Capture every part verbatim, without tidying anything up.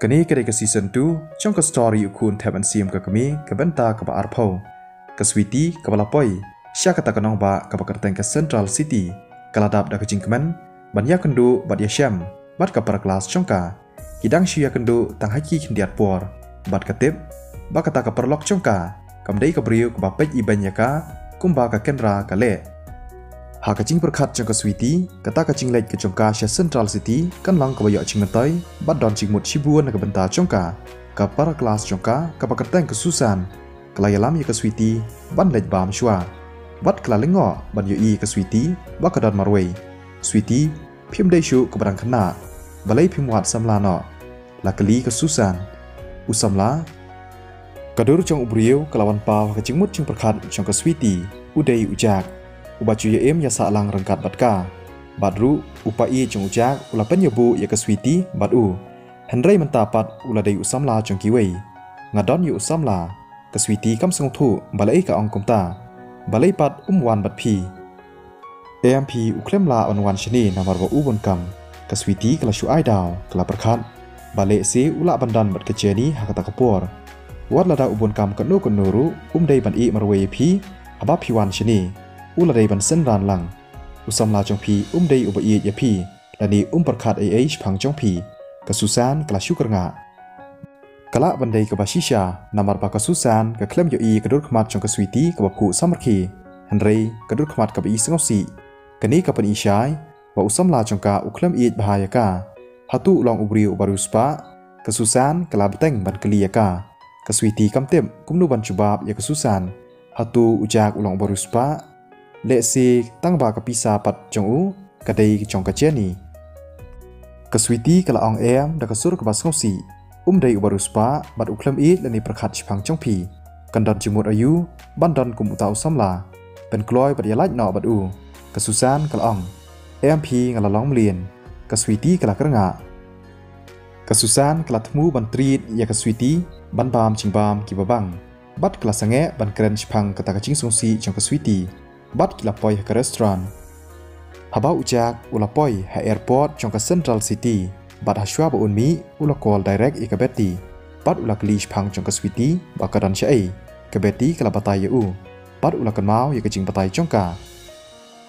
Kane ka dei ka season two jong ka story U Khun Thep Mynsiem ka Kmie, ka bynta kaba arphew. Ka Sweety kaba la poi sha kata ka nongbah kaba kyrteng ka Central City, ka la dap da ka jingkmen ban ïakynduh bad ïashem bad ka para klas jong ka. Ki dang shu ïakynduh tang ha ki khyndiat por bad ka tip ba kata ka paralok jong ka kam dei ka briew kaba peit ibeiñ ïa ka kumba ka Kendra ka leh. Ha ka jingpyrkhat jong ka Sweety, kata ka jingleit ka jong ka sha Central City kan long kaba ïoh jingmyntoi bad don jingmut shibun na ka bynta jong ka. Ka para klas jong ka kaba kyrteng ka Susan ka la ïalam ïa ka Sweety ban leit bam shuwa bad ka la lyngngoh ban ïohi ïa ka Sweety ba ka don marwei. "Sweety, phim dei shuh kaba dang khynnah? Balei phim wad samla noh?" la kylli ka Susan. "U samla?" Ka dur jong u briew ka la wan paw ha ka jingmut jingpyrkhat jong ka Sweety. U dei u Jack, uba ju ïa im ïa sah lang ryngkat bad ka. Bad ruh u paid jong u Jack u la pynïabuh ïa ka Sweety bad u. Hynrei mynta pat u la dei u samla jong kiwei. "Nga don ïa u samla." Ka Sweety kam sngewthuh balei ka ong kumta. "Balei pat um wan bad phi? Em phi u khlem lah ban wan shane namar ba u bun kam?" Ka Sweety ka la shu ai daw, ka la pyrkhat ba lehse u lah ban don bad ka Jenny ha kata ka por. Wat lada u bun kam katno katno ruh, um dei ban ïeh marwei ïa phi haba phi wan shane. U la dei ban synran lang. U samla jong phi um dei uba ïeit ïa phi lane um pyrkhat ei ei shaphang jong phi. Ka Susan ka la shu kyrngah. Ka lah ban dei kaba shisha namar ba ka Susan ka khlem ïohi ka dur khmat jong ka Sweety kaba khuh samrkhie, hynrei ka dur khmat kaba i sngewsih. Kane ka pyni shai ba u samla jong ka u khlem ïeit bha ïa ka. "Hato u long u briew uba riewspah?" ka Susan ka la bteng ban kylli ïa ka. Ka Sweety kam tip kumno ban jubab ïa ka Susan. "Hato u Jack u long uba riewspah? Lehse tang ba ka pisa pat jong u ka dei jong ka Jenny." Ka Sweety ka la ong em da ka sur kaba sngewsih. "Um dei uba riewspah bad u khlem ïeit lane pyrkhat shaphang jong phi. Kan don jingmut aïu ban don kum uta u samla? Pynkloi bad ïa lait noh bad u." Ka Susan ka la ong. "Em phi, nga la long mlien." Ka Sweety ka la kyrngah. Ka Susan ka la thmu ban treat ïa ka Sweety ban bam jingbam kiba bang. Bad ka la sangeh ban kren shaphang kata ka jingsngewsih jong ka Sweety. Bad ki la poi ha ka restaurant. Haba u Jack u la poi ha airport jong ka Central City, bad ha shuwa ba un mih u la call direct ïa ka Betty. Bad u la kylli shaphang jong ka Sweety ba ka don shaei. Ka Betty ka la batai ïa u bad u la kynmaw ïa ka jingbatai jong ka.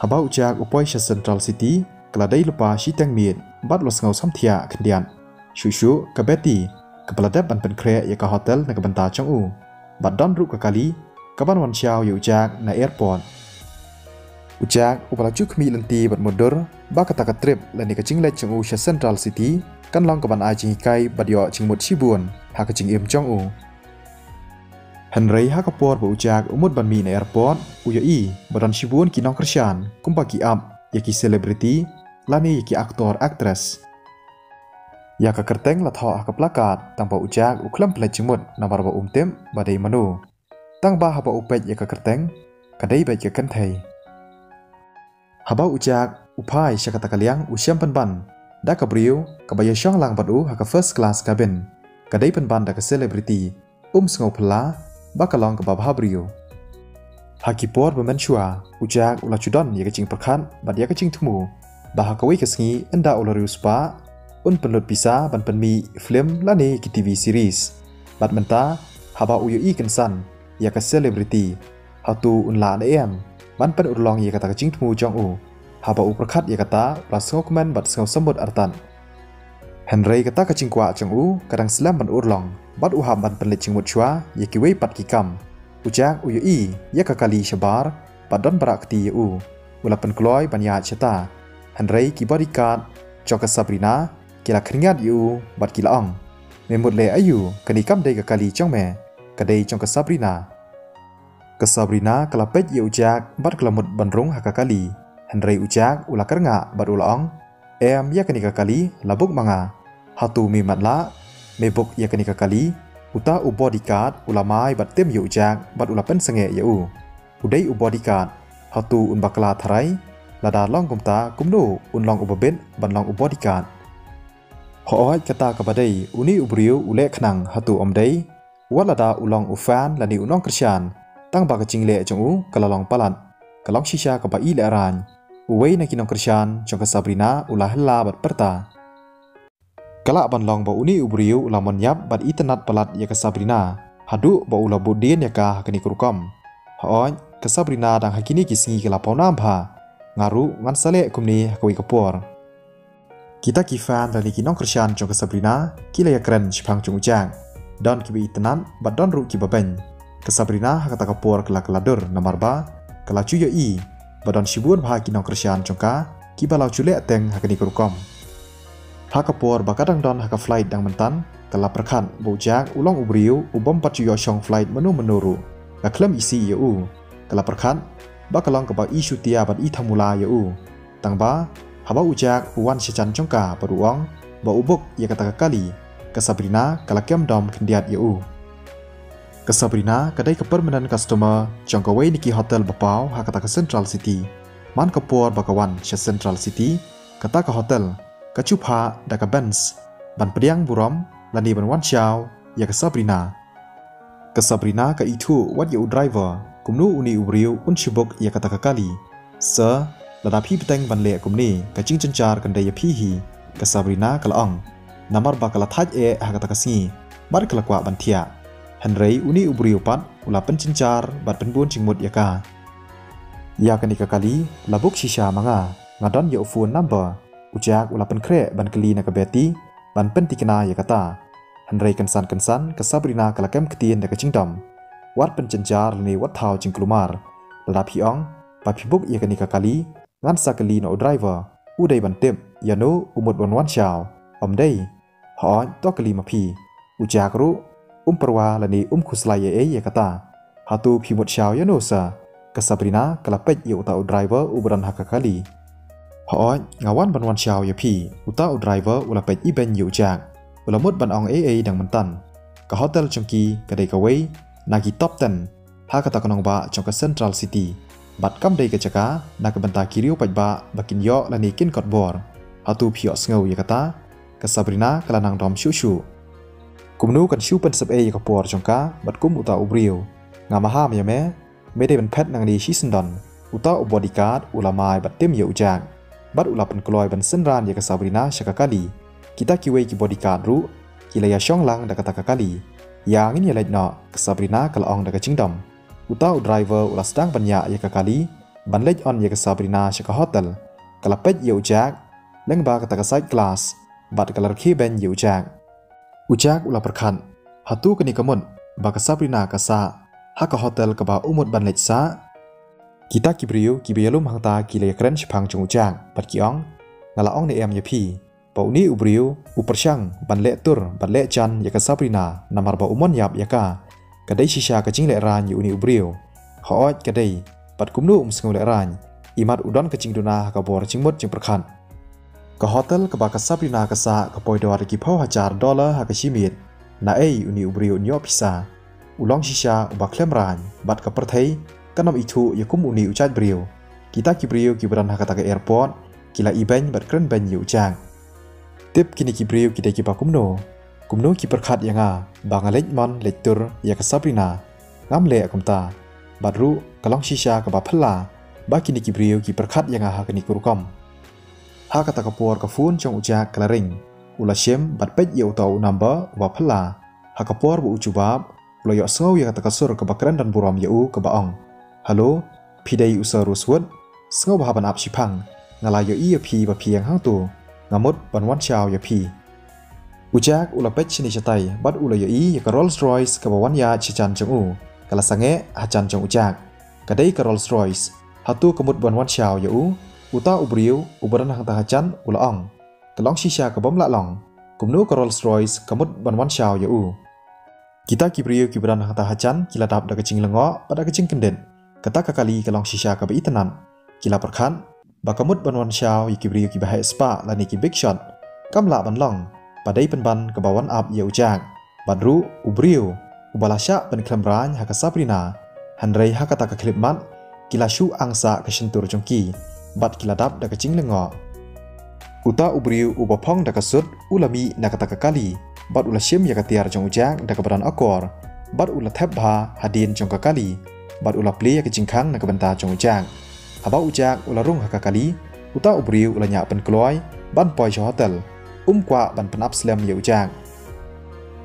Haba u Jack u poi sha Central City, ka la dei lypa shiteng miet bad u la sngew samthiah khyndiat. Shuh shuh ka Betty kaba la dep ban pynkhreh ïa ka hotel na ka bynta jong u. Bad don ruh ka kali kaban wan shaw ïa u Jack na airport. U Jack uba la ju khmih lynti bad mutdur ba kata ka trip lane ka jingleit jong u sha Central City kan long kaban ai jinghikai bad ïoh jingmut shibun ha ka jingim jong u. Hynrei ha ka por ba u Jack u mut ban mih na airport, u ïohi ba don shibun ki nongkyrshan kumba ki ap ïa ki celebrity lane ïa ki actor actress. Ïa ka kyrteng la thoh ha ka placard, tang ba u Jack u khlem pynleit jingmut namar ba um tip ba dei mano. Tang ba haba u peit ïa ka kyrteng, ka dei beit ka kynthei. Haba u Jack u phai sha kata ka liang, u shem pynban da ka briew kaba ïashong lang bad u ha ka first class cabin. Ka dei pynban da ka celebrity. Um sngew phylla ba ka long kaba bha briew. Ha ki por ba mynshuwa, u Jack u la ju don ïa ka jingpyrkhat bad ïa ka jingthmu ba ha kawei ka sngi ynda u la riewspah, un pynlut pisa ban pynmih film lane ki TV series. Bad mynta, haba u ïohi kynsan ïa ka celebrity, hato un lah ne em ban pynurlong ïa kata ka jingthmu jong u? Haba u pyrkhat ïa kata, u la sngewkmen bad sngewsammut artat. Hynrei kata ka jingkwah jong u ka dang slem ban urlong, bad u hap ban pynleit jingmut shuwa ïa kiwei pat ki kam. U Jack u ïohi ïa ka kali shabar bad don ba rah kti ïa u. U la pynkloi ban ïaid shata. Hynrei ki bodyguard jong ka Sabrina ki la khyrngiat ïa u bad ki la ong, "Me mut leh aïu, kane kam dei ka kali jong me, ka dei jong ka Sabrina." Ka Sabrina ka la peit ïa u Jack bad ka la mut ban rung ha ka kali. Hynrei u Jack u la kyrngah bad u la ong, "Em, ïa kane ka kali la book ma nga. Hato me matlah? Me book ïa kane ka kali?" Uta u bodyguard u la mai bad tim ïa u Jack bad u la pynsangeh ïa u. "U dei u bodyguard. Hato un bakla tharai? Lada long kumta, kumno un long uba bit ban long u bodyguard?" Hooid, kata kaba dei, une u briew u leh khnang, hato ym dei? Wat lada u long u fan lane u nongkyrshan, tang ba ka jingleh jong u ka la long palat, ka long shisha kaba i lehraiñ. Uwei na ki nongkyrshan jong ka Sabrina u la hella bad pyrta, Ka lah ban long ba une u briew u la mon ïap bad itynnad palat ïa ka Sabrina haduh ba u la buddien ïa ka ha kane ka rukom. Hooid, ka Sabrina dang ha kine ki sngi ka la pawnam bha. Nga ruh ngan sa leh kumne ha kawei ka por. Kita ki fan lane ki nongkyrshan jong ka Sabrina ki la ïakren shaphang jong u Jack. Don kiba itynnad bad don ruh kiba beiñ. Ka Sabrina ha kata ka por ka la kylla dur namar ba ka la ju ïohi ba don shibun bha ki nongkyrshan jong ka kiba la ju leh teng ha kane ka rukom. Ha ka por ba ka dang don ha ka flight dang mynta, ka la pyrkhat ba u Jack u long u briew u bym pat ju ïoh shong flight mynno mynno ruh. Ka khlem isih ïa u. Ka la pyrkhat ba ka long kaba i shutia bad i thamula ïa u. Tang ba haba u Jack u wan sha jan jong ka bad u ong ba u book ïa kata ka kali, ka Sabrina ka la kem dom khyndiat ïa u. Ka Sabrina ka dei ka permanent customer jong kawei na ki hotel ba paw ha kata ka Central City. Man ka por ba ka wan sha Central City, kata ka hotel ka ju phah da ka Benz ban pdiang burom lane ban wan shaw ïa ka Sabrina. Ka Sabrina ka ithuh wat ïa u driver kumno une u briew un shu book ïa kata ka kali. Sir, lada phi bteng ban leh kumne, ka jingjynjar kan dei ïa phi hi, ka Sabrina ka la ong. Namar ba ka la thait eh ha kata ka sngi bad ka la kwah ban thiah. Hynrei une u briew pat u la pynjynjar bad pynbun jingmut ïa ka. Ïa kane ka kali la book shisha ma nga, nga don ïa u phone number. U Jack u la pynkhreh ban kylli na ka Betty ban pynthikna ïa kata. Hynrei kynsan kynsan ka Sabrina ka la kem ktien da ka jingdom. Wat pynjynjar lane wat thaw jingkulmar. Lada phi ong ba phi book ïa kane ka kali, ngan sa kylli na u driver. U dei ban tip ïano u mut ban wan shaw. Ym dei? Hooid, to kylli ma phi. U Jack ruh um pyrwa lane um khuslai ei ei ïa kata. Hato phi mut shaw ïano sir? Ka Sabrina ka la peit ïa uta u driver uba don ha ka kali. Hooid, nga wan ban wan shaw ïa phi. Uta u driver u la peit ibeiñ ïa u Jack. U la mut ban ong ei ei dang mynta. Ka hotel jong ki ka dei kawei na ki top ten ha kata ka nongbah jong ka Central City. Bad kam dei ka jaka na ka bynta ki riew paidbah ba kin ïoh lane kin kot bor. Hato phi ïohsngew ïa kata? Ka Sabrina ka la nang dom shuh shuh. Kumno kan shu pynsep ei ïa ka por jong ka bad kum uta u briew? Nga maham ïa me, me dei ban phet nangne shisyndon. Uta u bodyguard u la mai bad tim ïa u Jack bad u la pynkloi ban synran ïa ka Sabrina sha ka kali. Kita kiwei ki bodyguard ruh ki la ïa shong lang da kata ka kali. Ïa ngin ïa leit noh, ka Sabrina ka la ong da ka jingdom. Uta u driver u la sdang ban ïaid ïa ka kali ban leit on ïa ka Sabrina sha ka hotel. Ka la peit ïa u Jack lyngba kata ka side glass bad ka la rkhie beiñ ïa u Jack. U Jack u la pyrkhat, hato kane ka mut ba ka Sabrina ka sah ha ka hotel kaba u mut ban leit sah? Kita ki briew kiba ïalum hangta ki la ïakren shaphang jong u Jack bad ki ong, nga la ong ne em ïa phi ba une u briew u pyrshang ban leh tur bad leh jan ïa ka Sabrina namar ba u mon ïap ïa ka. Ka dei shisha ka jinglehraiñ ïa une u briew. Hooid ka dei, bad kumno um sngew lehraiñ? Imat u don ka jingduna ha ka bor jingmut jingpyrkhat. Ka hotel kaba ka Sabrina ka sah ka poi dor da ki phew hajar dollar ha ka shi miet. Naei une u briew un ïoh pisa? U long shisha uba khlem raiñ bad ka pyrthei kan ym ithuh ïa kum une u jait briew. Kita ki briew kiba don ha kata ka airport ki la ibeiñ bad kren beiñ ïa u Jack. Tip kine ki briew ki dei kiba kumno? Kumno ki pyrkhat ïa nga ba nga leit mon leit tur ïa ka Sabrina? Ngam leh kumta. Bad ruh ka long shisha kaba phylla ba kine ki briew ki pyrkhat ïa nga ha kane ka rukom. Ha kata ka por ka phone jong u Jack ka la ring. U la shim bad peit ïa uta u number uba phylla. Ha ka por ba u jubab, u la ïohsngew ïa kata ka sur kaba kren don burom ïa u kaba ong, hello, phi dei u Sir Rosewood? Sngewbha ban ap shiphang. Nga la ïohi ïa phi ba phi ïeng hangto. Nga mut ban wan shaw ïa phi. U Jack u la peit shane shatai bad u la ïohi ïa ka Rolls Royce kaba wan ïaid sha jan jong u. Ka la sangeh ha jan jong u Jack. Ka dei ka Rolls Royce. Hato ka mut ban wan shaw ïa u? Uta u briew uba don hangta ha jan u la ong, ka long shisha ka bym lah long. Kumno ka Rolls Royce ka mut ban wan shaw ïa u? Kita ki briew kiba don hangta ha jan ki la dap da ka jinglyngngoh bad da ka jingkyndit. Kata ka kali ka long shisha kaba itynnad. Ki la pyrkhat ba ka mut ban wan shaw ïa ki briew kiba heh spah lane ki big shot. Kam lah ban long. Ba dei pynban kaba wan ap ïa u Jack. Bad ruh u briew uba la shah pynkhlem raiñ ha ka Sabrina. Hynrei ha kata ka khyllipmat ki la shu angsah ka shyntur jong ki bad ki la dap da ka jinglyngngoh. Uta u briew uba phong da ka sut u la mih na kata ka kali bad u la shim ïa ka tiar jong u Jack da kaba don akor bad u la thep bha hadien jong ka kali bad u la plie ïa ka jingkhang na ka bynta jong u Jack. Haba u Jack u la rung ha ka kali, uta u briew u la ñiah pynkloi ban poi sha hotel. um kwah ban pynap slem ïa u Jack.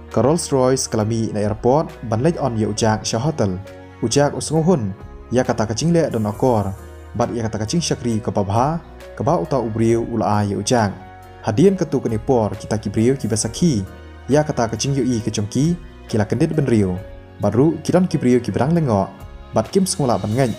Ka Rolls Royce ka la mih na airport ban leit on ïa u Jack sha hotel. U Jack u sngewhun ïa kata ka jingleh don akor bad ïa kata ka jingshakri kaba bha kaba uta u briew u la ai ïa u Jack. Hadien katto katne por kita ki briew kiba sakhi ïa kata ka jingïohi ka jong ki ki la kyndit bynriew. Bad ruh ki don ki briew kiba dang lyngngoh bad kim sngewlah ban ngeit.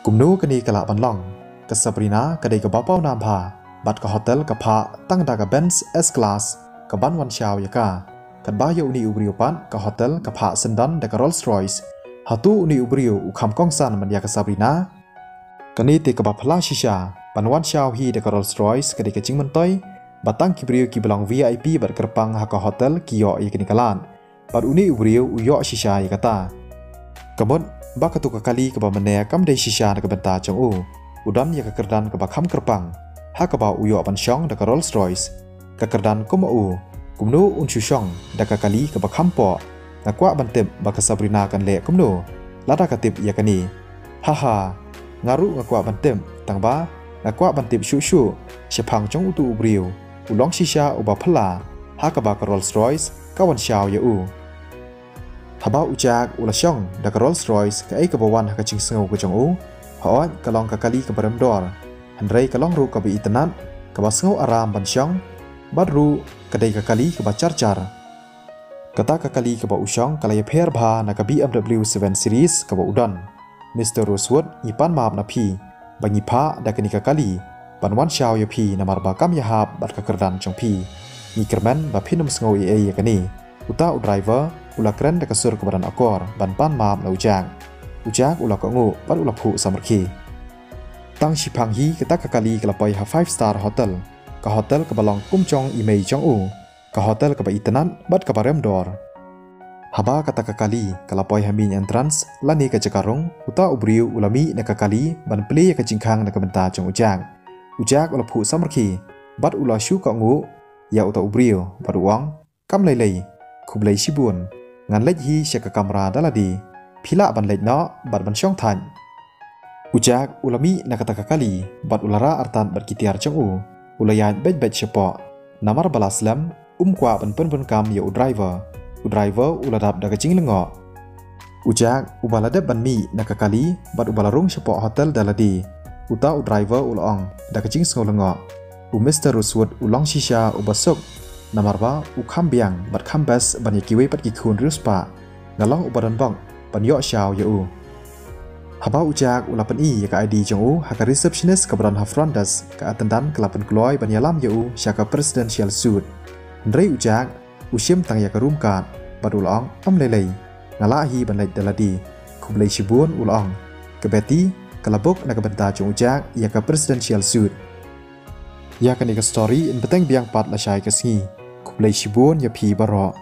Kumno kane ka lah ban long? Ka Sabrina ka dei kaba pawnam bha bad ka hotel ka phah tang da ka Benz S-Class kaban wan shaw ïa ka. Katba ïa une u briew pat ka hotel ka phah syndon da ka Rolls Royce. Hato une u briew u kham kongsan man ïa ka Sabrina? Kane te kaba phylla shisha ban wan shaw hi da ka Rolls Royce ka dei ka jingmyntoi ba tang ki briew kiba long V I P bad kyrpang ha ka hotel ki ïoh ïa kane ka lad. Bad une u briew u ïoh shisha ïa kata. Ka mut ba kato ka kali kaba mynne kam dei shisha na ka bynta jong u. U don ïa ka kyrdan kaba kham kyrpang ha kaba u ïoh ban shong da ka Rolls Royce. Ka kyrdan kum u, kumno un shu shong da ka kali kaba kham poh? Nga kwah ban tip ba ka Sabrina kan leh kumno lada ka tip ïa kane. Haha, nga ruh nga kwah ban tip, tangba nga kwah ban tip shuh shuh shaphang jong uto u briew u long shisha uba phylla ha kaba ka Rolls Royce ka wan shaw ïa u. Haba u Jack u la shong da ka Rolls Royce, kaei kaba wan ha ka jingsngew ka jong u? Hooid, ka long ka kali kaba rem dor, hynrei ka long ruh kaba itynnad, kaba sngew aram ban shong, bad ruh ka dei ka kali kaba jar jar. Kata ka kali kaba u shong ka la ïapher bha na ka B M W seven Series kaba u don. Mister Rosewood, ngi pan map na phi ba ngi phah da kane ka kali ban wan shaw ïa phi, namar ba kam ïahap bad ka kyrdan jong phi. Ngi kyrmen ba phin ym sngew ei ei ïa kane. Uta u driver u la kren da ka sur kaba don akor ban pan map na u Jack. U Jack u la kohnguh bad u la phuh samrkhie. Tang shiphang hi kata ka kali ka la poi ha five star hotel, ka hotel kaba long kum jong i mei jong u, ka hotel kaba itynnad bad kaba rem dor. Haba kata ka kali ka la poi ha main entrance lane ka jaka rung, uta u briew u la mih na ka kali ban plie ïa ka jingkhang na ka bynta jong u Jack. U Jack u la phuh samrkhie bad u la shu kohnguh ïa uta u briew bad u ong, kam lei lei, khublei shibun, ngan leit hi sha ka kamra da lade. Phi lah ban leit noh bad ban shong thait. U Jack u la mih na kata ka kali bad u la rah artat bad ki tiar jong u. U la ïaid beit beit shapoh, namar ba la slem, um kwah ban pynbun kam ïa u driver. U driver u la dap da ka jinglyngngoh. U Jack uba la dep ban mih na ka kali bad uba la rung shapoh hotel da lade, uta u driver u la ong da ka jingsngew lyngngoh, u Mister Rosewood u long shisha uba suk, namar ba u kham biang bad kham best ban ïa kiwei pat ki khun riewspah. Nga long uba don bok ban ïoh shaw ïa u. Haba u Jack u la pyni ïa ka I D jong u ha ka receptionist kaba don ha front desk, ka attendant ka la pynkloi ban ïalam ïa u sha ka presidential suite. Hynrei u Jack u shim tang ïa ka room card bad u la ong, ym lei lei, nga lah hi ban leit da lade. Khublei shibun, u la ong. Ka Betty ka la book na ka bynta jong u Jack ïa ka presidential suite. Ïa kane ka story yn bteng biang pat lashai ka sngi. Khublei shibun ïa phi baroh.